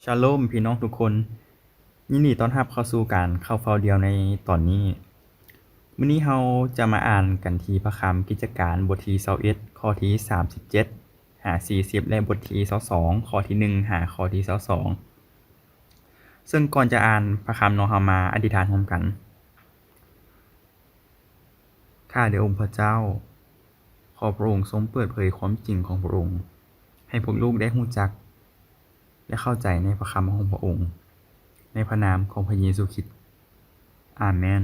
Shalom ພີ່ນ້ອງທຸກຄົນ, ຍິນດີຕ້ອນຮັບເຂົ້າສູ່ການເຂົ້າເຝົ້າດ່ຽວໃນຕອນນີ້. ມື້ນີ້ເຮົາຈະມາອ່ານກັນທີ່ພະຄຳກິດຈະການ ບົດທີຊາວເອັດ ຂໍ້ທີສາມສິບເຈັດຫາສີ່ສິບ ແລະ ບົດທີຊາວສອງ ຂໍ້ທີໜຶ່ງຫາຂໍ້ທີຊາວສອງ. ເຊິ່ງກ່ອນຈະອ່ານພະຄຳເນາະ, ເຮົາມາອະທິຖານຮ່ວມກັນ. ຂ້າແດ່ອົງພະເຈົ້າ, ຂໍພະອົງຊົງເປີດເຜີຍຄວາມຈິງຂອງພະອົງ ໃຫ້ພວກລູກໄດ້ຮູ້ຈັກ ແລະ ເຂົ້າໃຈໃນພະຄຳຂອງພະອົງ, ໃນພະນາມຂອງພະເຢຊູຄຣິດ. ອາເມນ.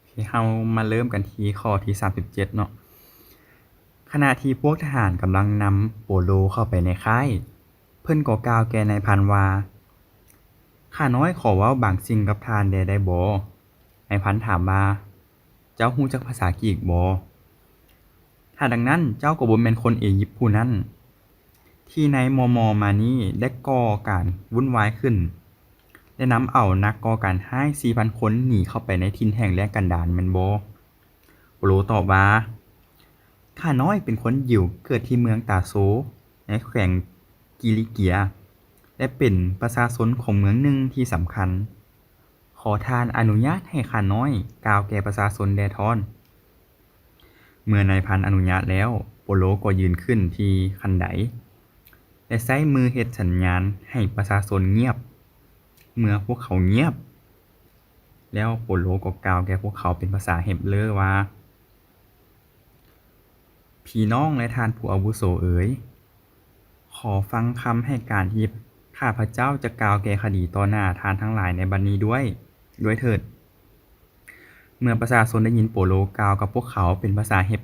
ໂອເຄ, ເຮົາມາເລີ່ມກັນທີ່ຂໍ້ທີສາມສິບເຈັດເນາະ. ຂະນະທີ່ພວກທະຫານກຳລັງນຳໂປໂລເຂົ້າໄປໃນຄ້າຍ, ເພິ່ນກໍກ່າວແກ່ນາຍພັນວ່າ, ຂ້ານ້ອຍຂໍເວົ້າບາງສິ່ງກັບທ່ານແດ່ໄດ້ບໍ່? ນາຍພັນຖາມວ່າ, ເຈົ້າຮູ້ຈັກພາສາກຣີກບໍ່? ຖ້າດັ່ງນັ້ນ, ເຈົ້າກໍບໍ່ແມ່ນຄົນເອຢິບຜູ້ນັ້ນ ທີ່ໃນມໍ່ໆມານີ້ໄດ້ກໍ່ການວຸ້ນວາຍຂຶ້ນ ແລະ ນຳເອົານັກກໍ່ການຮ້າຍສີ່ພັນຄົນໜີເຂົ້າໄປໃນຖິ່ນແຫ້ງແລ້ງກັນດານແມ່ນບໍ່? ໂປໂລຕອບວ່າ, ຂ້ານ້ອຍເປັນຄົນຢິວເກີດທີ່ເມືອງຕາໂຊ ໃນແຂວງກິລິເກຍ ແລະ ເປັນປະຊາຊົນຂອງເມືອງໜຶ່ງທີ່ສຳຄັນ. ຂໍທ່ານອະນຸຍາດໃຫ້ຂ້ານ້ອຍກ່າວແກ່ປະຊາຊົນແດ່ທ້ອນ. ເມື່ອນາຍພັນອະນຸຍາດແລ້ວ, ໂປໂລກໍຢືນຂຶ້ນທີ່ຄັນໄດ ແລະ ໃຊ້ມືເຮັດສັນຍານໃຫ້ປະຊາຊົນງຽບ. ເມື່ອພວກເຂົາງຽບແລ້ວ, ໂປໂລກໍກ່າວແກ່ພວກເຂົາເປັນພາສາເຮັບເຣີວ່າ, ພີ່ນ້ອງ ແລະ ທ່ານຜູ້ອາວຸໂສເອີຍ, ຂໍຟັງຄຳໃຫ້ການທີ່ຂ້າພະເຈົ້າຈະກ່າວແກ້ຄະດີຕໍ່ໜ້າທ່ານທັງຫຼາຍໃນບັດນີ້ດ້ວຍ, ດ້ວຍເຖີດ. ເມື່ອປະຊາຊົນໄດ້ຍິນໂປໂລກ່າວກັບພວກເຂົາເປັນພາສາເຮັບ,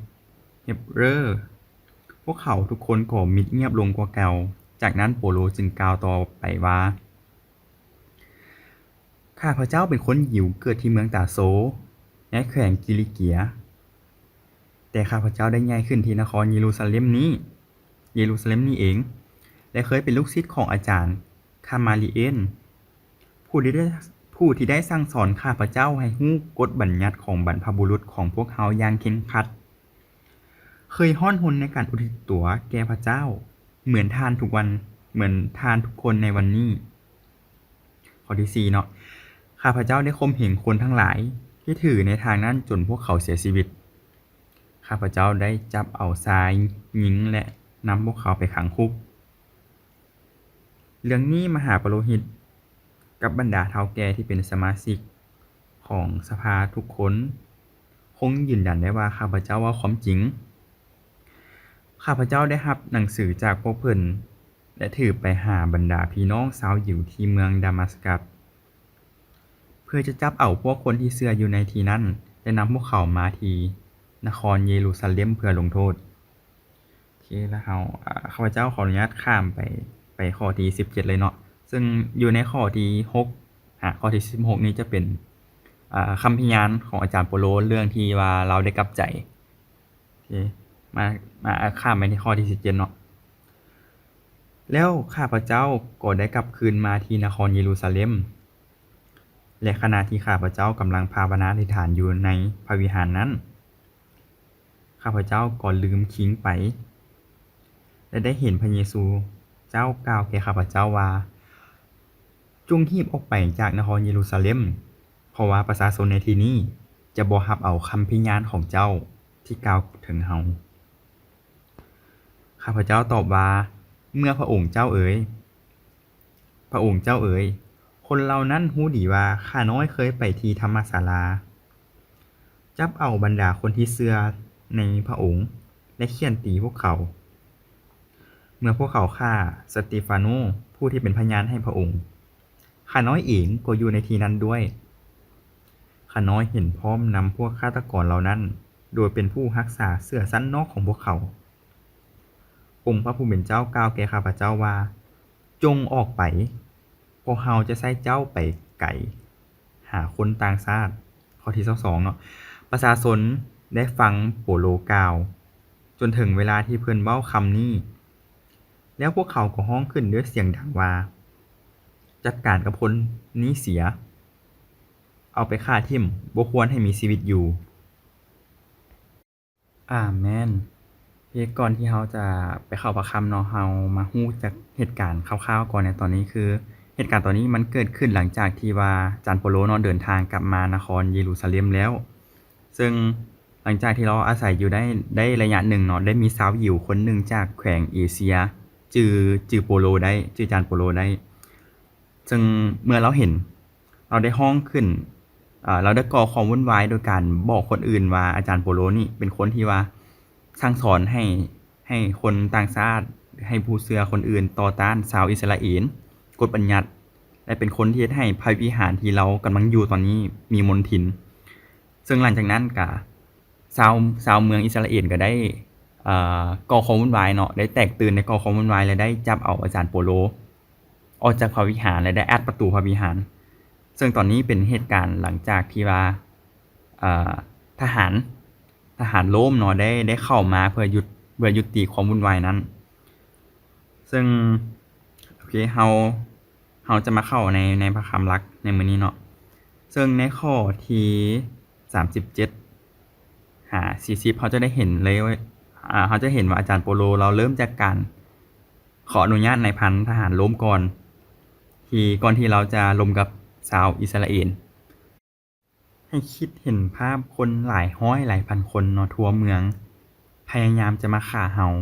ເຮັບເຣີ, ພວກເຂົາທຸກຄົນກໍມິດງຽບລົງກວ່າເກົ່າ. ຈາກນັ້ນໂປໂລຈຶ່ງກ່າວຕໍ່ໄປວ່າ, ຂ້າພະເຈົ້າເປັນຄົນຢິວເກີດທີ່ເມືອງຕາໂຊ ໃນແຂວງກິລິເກຍ, ແຕ່ຂ້າພະເຈົ້າໄດ້ໃຫຍ່ຂຶ້ນທີ່ນະຄອນເຢຣູຊາເລັມນີ້, ເຢຣູຊາເລັມນີ້ເອງ ແລະ ເຄີຍເປັນລູກສິດຂອງອາຈານ ກາມາລີເອນ ຜູ້ທີ່ໄດ້, ຜູ້ທີ່ໄດ້ສັ່ງສອນຂ້າພະເຈົ້າໃຫ້ຮູ້ກົດບັນຍັດຂອງບັນພະບຸລຸດຂອງພວກເຮົາຢ່າງເຄັ່ງຄັດ. ເຄີຍຮ້ອນຮົນໃນການອຸທິດຕົວແກ່ພະເຈົ້າ ເໝືອນທ່ານທຸກວັນ, ເໝືອນທ່ານທຸກຄົນໃນວັນນີ້. ຂໍ້ທີສີ່ເນາະ, ຂ້າພະເຈົ້າໄດ້ຂົ່ມເຫງຄົນທັງຫຼາຍທີ່ຖືໃນທາງນັ້ນຈົນພວກເຂົາເສຍຊີວິດ. ຂ້າພະເຈົ້າໄດ້ຈັບເອົາຊາຍຍິງ ແລະ ນຳພວກເຂົາໄປຂັງຄຸກ. ເລື່ອງນີ້ມະຫາປະໂລຫິດກັບບັນດາເຖົ້າແກ່ທີ່ເປັນສະມາຊິກຂອງສະພາທຸກຄົນຄົງຢືນຢັນໄດ້ວ່າຂ້າພະເຈົ້າເວົ້າຄວາມຈິງ. ຂ້າພະເຈົ້າໄດ້ຮັບໜັງສືຈາກພວກເພິ່ນ ແລະ ຖືໄປຫາບັນດາພີ່ນ້ອງຊາວຢິວທີ່ເມືອງດາມັດສະກັດ ເພື່ອຈະຈັບເອົາພວກຄົນທີ່ເຊື່ອຢູ່ໃນທີ່ນັ້ນ ແລະ ນຳພວກເຂົາມາທີ່ນະຄອນເຢຣູຊາເລັມເພື່ອລົງໂທດ. ໂອເຄ ແລ້ວເຮົາ, ອາ, ຂ້າພະເຈົ້າຂໍອະນຸຍາດຂ້າມໄປ, ໄປຂໍ້ທີສິບເຈັດເລີຍເນາະ, ເຊິ່ງຢູ່ໃນຂໍ້ທີຫົກຫາຂໍ້ທີສິບຫົກນີ້ຈະເປັນ, ອາ, ຄຳພະຍານຂອງອາຈານໂປໂລ ເລື່ອງທີ່ວ່າລາວໄດ້ກັບໃຈ. ໂອເຄ ມາ, ມາ, ອາ, ຂ້າມໄປທີ່ຂໍ້ທີສິບເຈັດເນາະ. ແລ້ວຂ້າພະເຈົ້າກໍໄດ້ກັບຄືນມາທີ່ນະຄອນເຢຣູຊາເລັມ, ແລະ ຂະນະທີ່ຂ້າພະເຈົ້າກຳລັງພາວະນາອະທິຖານຢູ່ໃນພະວິຫານນັ້ນ, ຂ້າພະເຈົ້າກໍລືມຄິງໄປ ແລະ ໄດ້ເຫັນພະເຢຊູເຈົ້າກ່າວແກ່ຂ້າພະເຈົ້າວ່າ, ຈົ່ງຮີບອອກໄປຈາກນະຄອນເຢຣູຊາເລັມ, ເພາະວ່າປະຊາຊົນໃນທີ່ນີ້ຈະບໍ່ຮັບເອົາຄຳພະຍານຂອງເຈົ້າທີ່ກ່າວເຖິງເຮົາ. ຂ້າພະເຈົ້າຕອບວ່າ, ເມື່ອພະອົງເຈົ້າເອີຍ, ພະອົງເຈົ້າເອີຍ, ຄົນເຫຼົ່ານັ້ນຮູ້ດີວ່າຂ້ານ້ອຍເຄີຍໄປທີ່ທຳມະສາລາ, ຈັບເອົາບັນດາຄົນທີ່ເຊື່ອໃນພະອົງ ແລະ ຂ້ຽນຕີພວກເຂົາ. ເມື່ອພວກເຂົາຂ້າສະເຕຟາໂນ ຜູ້ທີ່ເປັນພະຍານໃຫ້ພະອົງ, ຂ້ານ້ອຍເອງກໍຢູ່ໃນທີ່ນັ້ນດ້ວຍ. ຂ້ານ້ອຍເຫັນພ້ອມນຳພວກຄາດຕະກອນເຫຼົ່ານັ້ນ, ໂດຍເປັນຜູ້ຮັກສາເສື້ອຊັ້ນນອກຂອງພວກເຂົາ. ອົງພະຜູ້ເປັນເຈົ້າກ່າວແກ່ຂ້າພະເຈົ້າວ່າ, ຈົ່ງອອກໄປ, ພວກເຮົາຈະໃຊ້ເຈົ້າໄປໄກຫາຄົນຕ່າງຊາດ. ຂໍ້ທີຊາວສອງເນາະ, ປະຊາຊົນໄດ້ຟັງໂປໂລກ່າວຈົນເຖິງເວລາທີ່ເພິ່ນເວົ້າຄຳນີ້, ແລ້ວພວກເຂົາກໍຮ້ອງຂຶ້ນດ້ວຍສຽງດັງວ່າ, ຈັດການກັບຄົນນີ້ເສຍ, ເອົາໄປຂ້າຖິ້ມ, ບໍ່ຄວນໃຫ້ມີຊີວິດຢູ່. ອາເມນ. ເຄ ກ່ອນທີ່ເຮົາຈະໄປເຂົ້າພະຄຳເນາະ ເຮົາມາຮູ້ຈັກເຫດການຄ່າວໆກ່ອນໃນຕອນນີ້ ຄືເຫດການຕອນນີ້ມັນເກີດຂຶ້ນຫຼັງຈາກທີ່ວ່າອາຈານໂປໂລເນາະ ເດີນທາງກັບມານະຄອນເຢຣູຊາເລັມແລ້ວ. ເຊິ່ງຫຼັງຈາກທີ່ລາວອາໄສຢູ່ໄດ້ ໄດ້ໄລຍະໜຶ່ງເນາະ ໄດ້ມີຊາວຢິວຄົນໜຶ່ງຈາກແຂວງເອເຊຍ ຈື່ ຈື່ໂປໂລໄດ້ ຈື່ອາຈານໂປໂລໄດ້. ເຊິ່ງເມື່ອລາວເຫັນ ລາວໄດ້ຮ້ອງຂຶ້ນ ເອີ ລາວໄດ້ກໍ່ຄວາມວຸ້ນວາຍໂດຍການບອກຄົນອື່ນວ່າອາຈານໂປໂລນີ້ເປັນຄົນທີ່ວ່າສັ່ງສອນໃຫ້ ໃຫ້ຄົນຕ່າງຊາດ ໃຫ້ຜູ້ເຊື່ອຄົນອື່ນຕໍ່ຕ້ານຊາວອິດສະຣາເອນ ກົດບັນຍັດ ແລະ ເປັນຄົນທີ່ເຮັດໃຫ້ພະວິຫານທີ່ລາວກຳລັງຢູ່ຕອນນີ້ມີມົນທິນ. ເຊິ່ງຫຼັງຈາກນັ້ນກະຊາວ ຊາວເມືອງອິດສະຣາເອນກະໄດ້ ເອີ ກໍ່ຄວາມວຸ້ນວາຍເນາະ ໄດ້ແຕກຕື່ນ ໄດ້ກໍ່ຄວາມວຸ້ນວາຍ ແລະ ໄດ້ຈັບເອົາອາຈານໂປໂລອອກຈາກພະວິຫານ ແລະ ໄດ້ອັດປະຕູພະວິຫານ. ເຊິ່ງຕອນນີ້ເປັນເຫດການຫຼັງຈາກທີ່ວ່າ ເອີ ທະຫານ ທະຫານໂລມເນາະ ໄດ້ ໄດ້ເຂົ້າມາເພື່ອຢຸດ ເພື່ອຍຸຕິຄວາມວຸ້ນວາຍນັ້ນ. ເຊິ່ງ ໂອເຄ ເຮົາ ເຮົາຈະມາເຂົ້າໃນ ໃນພະຄຳຫຼັກໃນມື້ນີ້ເນາະ. ເຊິ່ງໃນຂໍ້ທີສາມສິບເຈັດຫາສີ່ສິບ ເຮົາຈະໄດ້ເຫັນເລີຍວ່າ ເຮົາຈະເຫັນວ່າອາຈານໂປໂລລາວເລີ່ມຈາກການຂໍອະນຸຍາດນາຍພັນທະຫານໂລມກ່ອນ ທີ່ ກ່ອນທີ່ລາວຈະລົມກັບຊາວອິດສະຣາເອນ. ໃຫ້ຄິດເຫັນພາບຄົນຫຼາຍຮ້ອຍຫຼາຍພັນຄົນເນາະ ທົ່ວເມືອງ ພະຍາຍາມຈະມາຂ້າເຮົາ.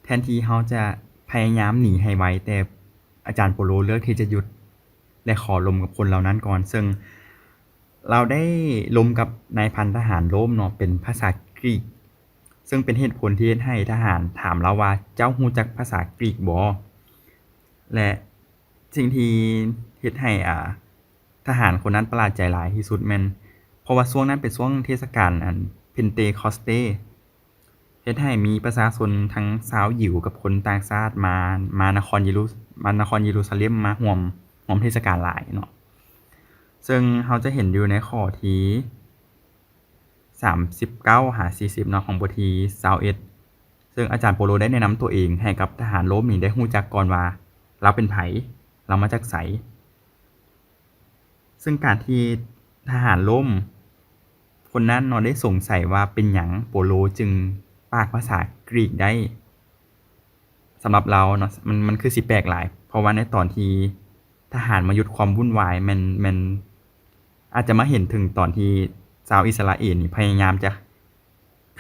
ແທນທີ່ເຮົາຈະພະຍາຍາມໜີໃຫ້ໄວ, ແຕ່ອາຈານໂປໂລເລືອກທີ່ຈະຢຸດ ແລະ ຂໍລົມກັບຄົນເຫຼົ່ານັ້ນກ່ອນ. ເຊິ່ງລາວໄດ້ລົມກັບນາຍພັນທະຫານໂລມເນາະ ເປັນພາສາກຣີກ, ເຊິ່ງເປັນເຫດຜົນທີ່ເຮັດໃຫ້ທະຫານຖາມລາວວ່າ, ເຈົ້າຮູ້ຈັກພາສາກຣີກບໍ່? ແລະ ສິ່ງທີ່ເຮັດໃຫ້ ອ່າ ທະຫານຄົນນັ້ນປະຫຼາດໃຈຫຼາຍທີ່ສຸດແມ່ນ ເພາະວ່າຊ່ວງນັ້ນເປັນຊ່ວງເທດສະການ ອັນ ເພັນເຕຄອສເຕ ເຮັດໃຫ້ມີປະຊາຊົນທັງຊາວຢິວກັບຄົນຕ່າງຊາດມາ ມານະຄອນເຢຣູ ມານະຄອນເຢຣູຊາເລັມ ມາຮ່ວມ ຮ່ວມເທດສະການຫຼາຍເນາະ. ເຊິ່ງເຮົາຈະເຫັນຢູ່ໃນຂໍ້ທີສາມສິບເກົ້າຫາສີ່ສິບເນາະ ຂອງບົດທີຊາວເອັດ ເຊິ່ງອາຈານໂປໂລໄດ້ແນະນຳຕົວເອງໃຫ້ກັບທະຫານໂລມນີ້ໄດ້ຮູ້ຈັກກ່ອນວ່າລາວເປັນໃຜ, ລາວມາຈາກໃສ. ເຊິ່ງການທີ່ທະຫານໂລມຄົນນັ້ນເນາະ ໄດ້ສົງໄສວ່າເປັນຫຍັງໂປໂລຈຶ່ງປາກພາສາກຣີກໄດ້ ສຳລັບລາວເນາະ ມັນ ມັນຄືຊິແປກຫຼາຍ, ເພາະວ່າໃນຕອນທີ່ທະຫານມາຢຸດຄວາມວຸ້ນວາຍ ແມ່ນ ແມ່ນອາດຈະມາເຫັນເຖິງຕອນທີ່ຊາວອິດສະຣາເອນນີ້ພະຍາຍາມຈະ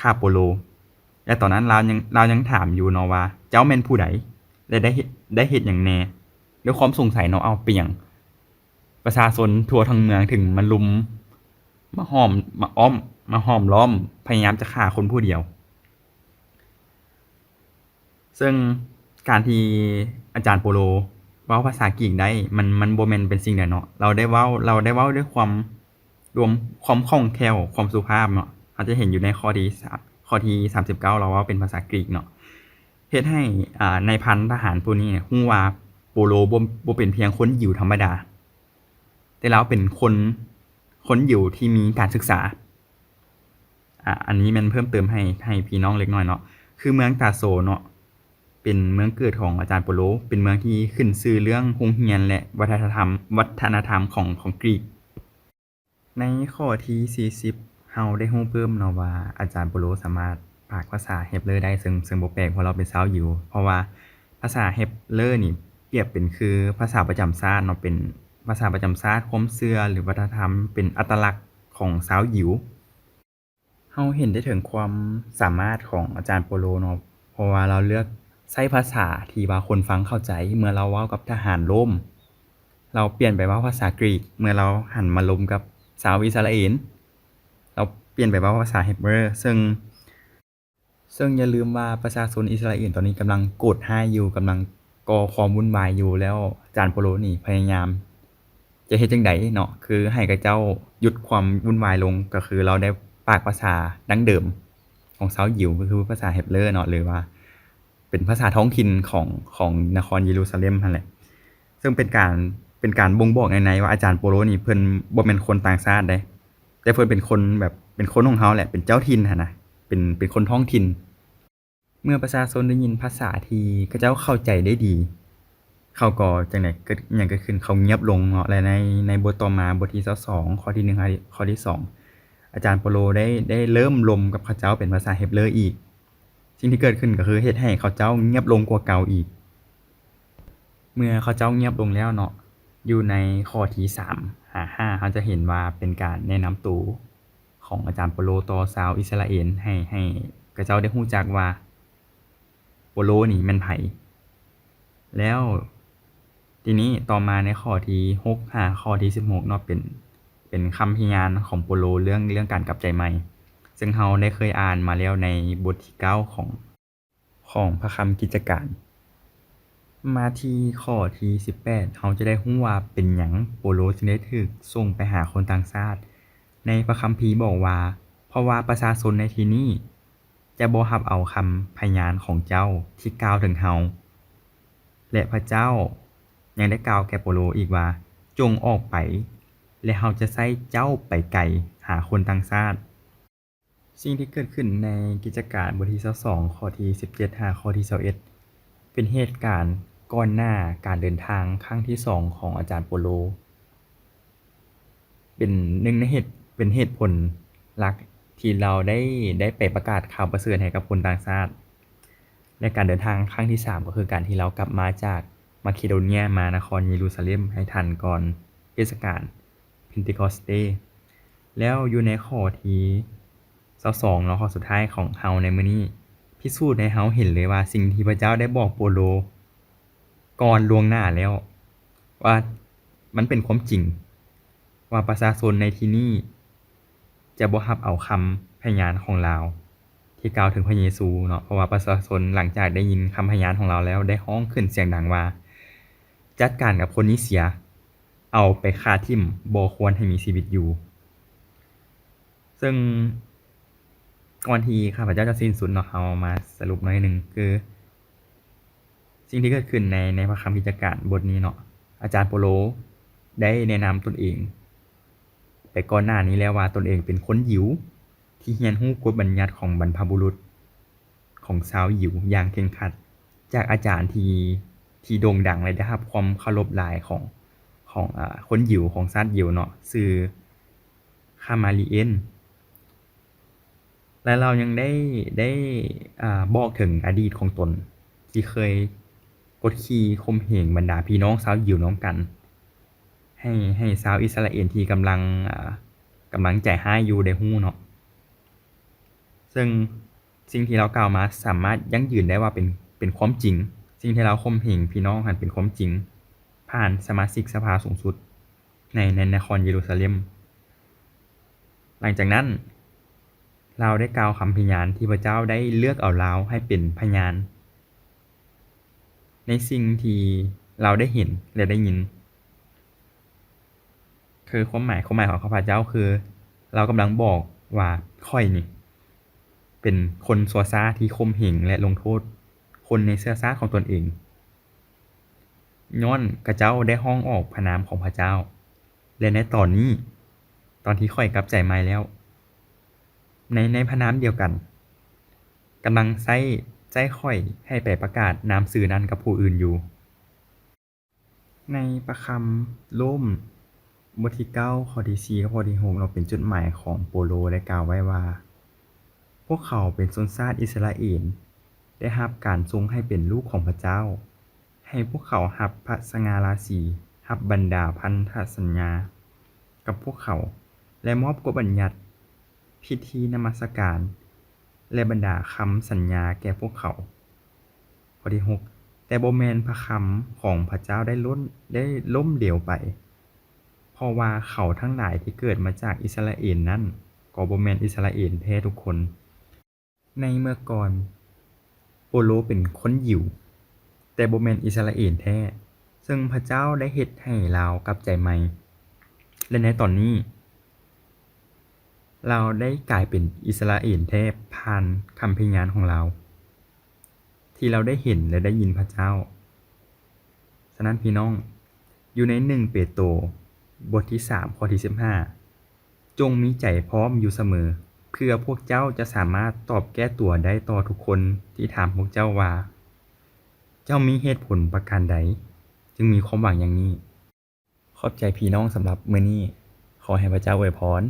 ຂ້າໂປໂລ ແລະ ຕອນນັ້ນລາວຍັງ ລາວຍັງຖາມຢູ່ເນາະວ່າ ເຈົ້າແມ່ນຜູ້ໃດ ແລະ ໄດ້ເຮັດ ໄດ້ເຮັດຫຍັງແດ່? ດ້ວຍຄວາມສົງໄສເນາະ ເອົ້າ ເປັນຫຍັງປະຊາຊົນທົ່ວທັງເມືອງເຖິງມາລຸມ ມາຫ້ອມ ມາອ້ອມ ມາຫ້ອມລ້ອມ ພະຍາຍາມຈະຂ້າຄົນຜູ້ດຽວ? ເຊິ່ງການທີ່ອາຈານໂປໂລເວົ້າພາສາກຣີກໄດ້ ມັນ ມັນບໍ່ແມ່ນເປັນສິ່ງໃດເນາະ. ລາວໄດ້ເວົ້າ ລາວໄດ້ເວົ້າດ້ວຍຄວາມ ລວມຄວາມຄ່ອງແຄ້ວ ຄວາມສຸພາບເນາະ. ເຮົາຈະເຫັນຢູ່ໃນຂໍ້ທີສາມ ຂໍ້ທີສາມສິບເກົ້າ ລາວເວົ້າເປັນພາສາກຣີກເນາະ ເຮັດໃຫ້ ອ່າ ນາຍພັນທະຫານຜູ້ນີ້ຮູ້ວ່າໂປໂລບໍ່ ບໍ່ເປັນພຽງຄົນຢິວທຳມະດາ ແຕ່ລາວເປັນຄົນ ຄົນຢິວທີ່ມີການສຶກສາ. ອາ ອັນນີ້ແມ່ນເພີ່ມເຕີມໃຫ້ ໃຫ້ພີ່ນ້ອງເລັກນ້ອຍເນາະ. ຄືເມືອງຕາໂຊເນາະ ເປັນເມືອງເກີດຂອງອາຈານໂປໂລ, ເປັນເມືອງທີ່ຂຶ້ນຊື່ເລື່ອງໂຮງຮຽນ ແລະ ວັດທະນະທຳ ວັດທະນະທຳຂອງ ຂອງກຣີກ. ໃນຂໍ້ທີສີ່ສິບ ເຮົາໄດ້ຮູ້ເພີ່ມເນາະວ່າ ອາຈານໂປໂລສາມາດປາກພາສາເຮັບເລີໄດ້, ເຊິ່ງ ເຊິ່ງບໍ່ແປກ ເພາະລາວເປັນຊາວຢິວ, ເພາະວ່າພາສາເຮັບເລີນີ້ປຽບເປັນຄືພາສາປະຈຳຊາດເນາະ, ເປັນພາສາປະຈຳຊາດ, ຄວາມເຊື່ອ ຫຼື ວັດທະນະທຳ, ເປັນອັດຕະລັກຂອງຊາວຢິວ. ເຮົາເຫັນໄດ້ເຖິງຄວາມສາມາດຂອງອາຈານໂປໂລເນາະ, ເພາະວ່າລາວເລືອກໃຊ້ພາສາທີ່ວ່າຄົນຟັງເຂົ້າໃຈ. ເມື່ອລາວເວົ້າກັບທະຫານໂລມ, ລາວປ່ຽນໄປເວົ້າພາສາກຣີກ, ເມື່ອລາວຫັນມາລົມກັບຊາວອິດສະຣາເອນ, ລາວປ່ຽນໄປເວົ້າພາສາເຮັບເຣີ, ເຊິ່ງ ເຊິ່ງຢ່າລືມວ່າປະຊາຊົນອິດສະຣາເອນຕອນນີ້ກຳລັງໂກດຮ້າຍຢູ່, ກຳລັງກໍ່ຄວາມວຸ້ນວາຍຢູ່, ແລ້ວອາຈານໂປໂລນີ້ພະຍາຍາມຈະເຮັດຈັ່ງໃດເນາະ, ຄືໃຫ້ເຂົາເຈົ້າຢຸດຄວາມວຸ້ນວາຍລົງ, ກໍຄືລາວໄດ້ປາກພາສາດັ້ງເດີມຂອງຊາວຢິວ, ກໍຄືພາສາເຮັບເຣີເນາະ, ຫຼືວ່າເປັນພາສາທ້ອງຖິ່ນຂອງ ຂອງນະຄອນເຢຣູຊາເລັມຫັ້ນແຫຼະ. ເຊິ່ງເປັນການ ເປັນການບົ່ງບອກໃນໆວ່າອາຈານໂປໂລນີ້ເພິ່ນບໍ່ແມ່ນຄົນຕ່າງຊາດເດ້, ແຕ່ເພິ່ນເປັນຄົນແບບ ເປັນຄົນຂອງເຮົາແຫຼະ, ເປັນເຈົ້າຖິ່ນຫັ້ນນະ, ເປັນ ເປັນຄົນທ້ອງຖິ່ນ. ເມື່ອປະຊາຊົນໄດ້ຍິນພາສາທີ່ເຂົາເຈົ້າເຂົ້າໃຈໄດ້ດີ, ເຂົາກໍຈັ່ງໃດ ເກີດຫຍັງເກີດຂຶ້ນ, ເຂົາງຽບລົງເນາະ. ແລະ ໃນ ໃນບົດຕໍ່ມາ, ບົດທີຊາວສອງ ຂໍ້ທີໜຶ່ງ ຂໍ້ທີສອງ, ອາຈານໂປໂລໄດ້ ໄດ້ເລີ່ມລົມກັບເຂົາເຈົ້າເປັນພາສາເຮັບເຣີອີກ. ສິ່ງທີ່ເກີດຂຶ້ນກໍຄືເຮັດໃຫ້ເຂົາເຈົ້າງຽບລົງກວ່າເກົ່າອີກ. ເມື່ອເຂົາເຈົ້າງຽບລົງແລ້ວເນາະ, ຢູ່ໃນຂໍ້ທີສາມຫາຫ້າ ເຮົາຈະເຫັນວ່າເປັນການແນະນຳໂຕຂອງອາຈານໂປໂລຕໍ່ຊາວອິດສະຣາເອນ ໃຫ້ ໃຫ້ເຂົາເຈົ້າໄດ້ຮູ້ຈັກວ່າໂປໂລນີ້ແມ່ນໃຜ. ແລ້ວທີນີ້ຕໍ່ມາໃນຂໍ້ທີຫົກຫາຂໍ້ທີສິບຫົກເນາະ ເປັນ ເປັນຄຳພະຍານຂອງໂປໂລເລື່ອງ ເລື່ອງການກັບໃຈໃໝ່ ເຊິ່ງເຮົາໄດ້ເຄີຍອ່ານມາແລ້ວໃນບົດທີເກົ້າຂອງ ຂອງພະຄຳກິດຈະການ. ມາທີ່ຂໍ້ທີສິບແປດ ເຮົາຈະໄດ້ຮູ້ວ່າເປັນຫຍັງໂປໂລຈຶ່ງໄດ້ຖືກສົ່ງໄປຫາຄົນຕ່າງຊາດ. ໃນພະຄຳພີບອກວ່າ ເພາະວ່າປະຊາຊົນໃນທີ່ນີ້ຈະບໍ່ຮັບເອົາຄຳພະຍານຂອງເຈົ້າທີ່ກ່າວເຖິງເຮົາ ແລະ ພະເຈົ້າຍັງໄດ້ກ່າວແກ່ໂປໂລອີກວ່າ ຈົ່ງອອກໄປ ແລະ ເຮົາຈະໃຊ້ເຈົ້າໄປໄກຫາຄົນຕ່າງຊາດ. ສິ່ງທີ່ເກີດຂຶ້ນໃນກິດຈະການບົດທີຊາວສອງ ຂໍ້ທີສິບເຈັດຫາຂໍ້ທີຊາວເອັດ ເປັນເຫດການກ່ອນໜ້າການເດີນທາງຄັ້ງທີສອງຂອງອາຈານໂປໂລ. ເປັນໜຶ່ງໃນເຫດ ເປັນເຫດຜົນຫຼັກທີ່ລາວໄດ້ ໄດ້ໄປປະກາດຂ່າວປະເສີດໃຫ້ກັບຄົນຕ່າງຊາດ. ແລະ ການເດີນທາງຄັ້ງທີສາມ ກໍຄືການທີ່ລາວກັບມາຈາກມາເຄໂດເນຍ ມານະຄອນເຢຣູຊາເລັມໃຫ້ທັນກ່ອນເທດສະການ ເພນເຕຄອສເຕ. ແລ້ວຢູ່ໃນຂໍ້ທີຊາວສອງເນາະ ຂໍ້ສຸດທ້າຍຂອງເຮົາໃນມື້ນີ້ ພິສູດໃຫ້ເຮົາເຫັນເລີຍວ່າສິ່ງທີ່ພະເຈົ້າໄດ້ບອກໂປໂລກ່ອນລ່ວງໜ້າແລ້ວວ່າມັນເປັນຄວາມຈິງ ວ່າປະຊາຊົນໃນທີ່ນີ້ຈະບໍ່ຮັບເອົາຄຳພະຍານຂອງລາວທີ່ກ່າວເຖິງພະເຢຊູເນາະ, ເພາະວ່າປະຊາຊົນຫຼັງຈາກໄດ້ຍິນຄຳພະຍານຂອງລາວແລ້ວ ໄດ້ຮ້ອງຂຶ້ນສຽງດັງວ່າ ຈັດການກັບຄົນນີ້ເສຍ! ເອົາໄປຂ້າຖິ້ມ, ບໍ່ຄວນໃຫ້ມີຊີວິດຢູ່. ເຊິ່ງກ່ອນທີ່ຂ້າພະເຈົ້າຈະສິ້ນສຸດເນາະ, ເຮົາມາສະຫຼຸບໜ້ອຍໜຶ່ງ, ຄືສິ່ງທີ່ເກີດຂຶ້ນໃນ, ໃນພະຄຳກິດຈະການບົດນີ້ເນາະ, ອາຈານໂປໂລໄດ້ແນະນຳຕົນເອງໄປກ່ອນໜ້ານີ້ແລ້ວວ່າ ຕົນເອງເປັນຄົນຢິວທີ່ຮຽນຮູ້ກົດບັນຍັດຂອງບັນພະບຸລຸດ ຂອງຊາວຢິວຢ່າງເຄັ່ງຄັດ ຈາກອາຈານທີ່ ທີ່ໂດ່ງດັງ ແລະ ໄດ້ຮັບຄວາມເຄົາລົບຫຼາຍຂອງ ຂອງ ອາ ຄົນຢິວ ຂອງຊາດຢິວເນາະ ຊື່ ຄາມາລີເອນ ແລະ ລາວຍັງໄດ້ ໄດ້ ອາ ບອກເຖິງອະດີດຂອງຕົນ ທີ່ເຄີຍກົດຂີ່ຂົ່ມເຫງບັນດາພີ່ນ້ອງຊາວຢິວນຳກັນ ໃຫ້ ໃຫ້ຊາວອິດສະຣາເອນທີ່ກຳລັງ ອາ ກຳລັງໃຈຮ້າຍຢູ່ໄດ້ຮູ້ເນາະ. ເຊິ່ງສິ່ງທີ່ລາວກ່າວມາສາມາດຢັ້ງຢືນໄດ້ວ່າເປັນ ເປັນຄວາມຈິງ. ສິ່ງທີ່ລາວຂົ່ມເຫງພີ່ນ້ອງຫັ້ນເປັນຄວາມຈິງ ຜ່ານສະມາຊິກສະພາສູງສຸດໃນ ໃນນະຄອນເຢຣູຊາເລັມ. ຫຼັງຈາກນັ້ນ ລາວໄດ້ກ່າວຄຳພະຍານທີ່ພະເຈົ້າໄດ້ເລືອກເອົາລາວໃຫ້ເປັນພະຍານ ໃນສິ່ງທີ່ລາວໄດ້ເຫັນ ແລະ ໄດ້ຍິນ. ຄືຄວາມໝາຍ, ຄວາມໝາຍຂອງຂ້າພະເຈົ້າຄື ລາວກຳລັງບອກວ່າ ຂ້ອຍນີ້ເປັນຄົນຊົ່ວຊ້າທີ່ຂົ່ມເຫງ ແລະ ລົງໂທດຄົນໃນເຊື້ອຊາດຂອງຕົນເອງ ຍ້ອນຂະເຈົ້າໄດ້ຮ້ອງອອກພະນາມຂອງພະເຈົ້າ. ແລະ ໃນຕອນນີ້, ຕອນທີ່ຂ້ອຍກັບໃຈໃໝ່ແລ້ວ, ໃນ, ໃນພະນາມດຽວກັນ, ກຳລັງໃຊ້, ໃຊ້ຂ້ອຍໃຫ້ໄປປະກາດນາມຊື່ນັ້ນກັບຜູ້ອື່ນຢູ່. ໃນພະຄຳໂລມ ບົດທີເກົ້າ ຂໍ້ທີສີ່ ກັບຂໍ້ທີຫົກເນາະ, ເປັນຈົດໝາຍຂອງໂປໂລ ໄດ້ກ່າວໄວ້ວ່າ, ພວກເຂົາເປັນຊົນຊາດອິດສະຣາເອນ, ໄດ້ຮັບການສົ່ງໃຫ້ເປັນລູກຂອງພະເຈົ້າ, ໃຫ້ພວກເຂົາຮັບພະສະຫງ່າລາສີ, ຮັບບັນດາພັນທະສັນຍາກັບພວກເຂົາ ແລະ ມອບກົດບັນຍັດ, ພິທີນະມັດສະການ ແລະ ບັນດາຄຳສັນຍາແກ່ພວກເຂົາ. ຂໍ້ທີຫົກ ແຕ່ບໍ່ແມ່ນພະຄຳຂອງພະເຈົ້າໄດ້ລົ້ນ, ໄດ້ລົ້ມເຫຼວໄປ, ເພາະວ່າເຂົາທັງຫຼາຍທີ່ເກີດມາຈາກອິດສະຣາເອນນັ້ນ ກໍບໍ່ແມ່ນອິດສະຣາເອນແທ້ທຸກຄົນ. ໃນເມື່ອກ່ອນ, ໂປໂລເປັນຄົນຢິວ, ແຕ່ບໍ່ແມ່ນອິດສະຣາເອນແທ້, ເຊິ່ງພະເຈົ້າໄດ້ເຮັດໃຫ້ລາວກັບໃຈໃໝ່, ແລະ ໃນຕອນນີ້, ລາວໄດ້ກາຍເປັນອິດສະຣາເອນແທ້ຜ່ານຄຳພະຍານຂອງລາວ ທີ່ລາວໄດ້ເຫັນ ແລະ ໄດ້ຍິນພະເຈົ້າ. ສະນັ້ນ, ພີ່ນ້ອງ, ຢູ່ໃນໜຶ່ງເປໂຕ ບົດທີສາມ ຂໍ້ທີສິບຫ້າ ຈົ່ງມີໃຈພ້ອມຢູ່ສະເໝີ, ເພື່ອພວກເຈົ້າຈະສາມາດຕອບແກ້ຕົວໄດ້ຕໍ່ທຸກຄົນທີ່ຖາມພວກເຈົ້າວ່າ, ເຈົ້າມີເຫດຜົນປະການໃດຈຶ່ງມີຄວາມຫວັງຢ່າງນີ້? ຂອບໃຈພີ່ນ້ອງສຳລັບມື້ນີ້. ຂໍໃຫ້ພະເຈົ້າອວຍພອນ.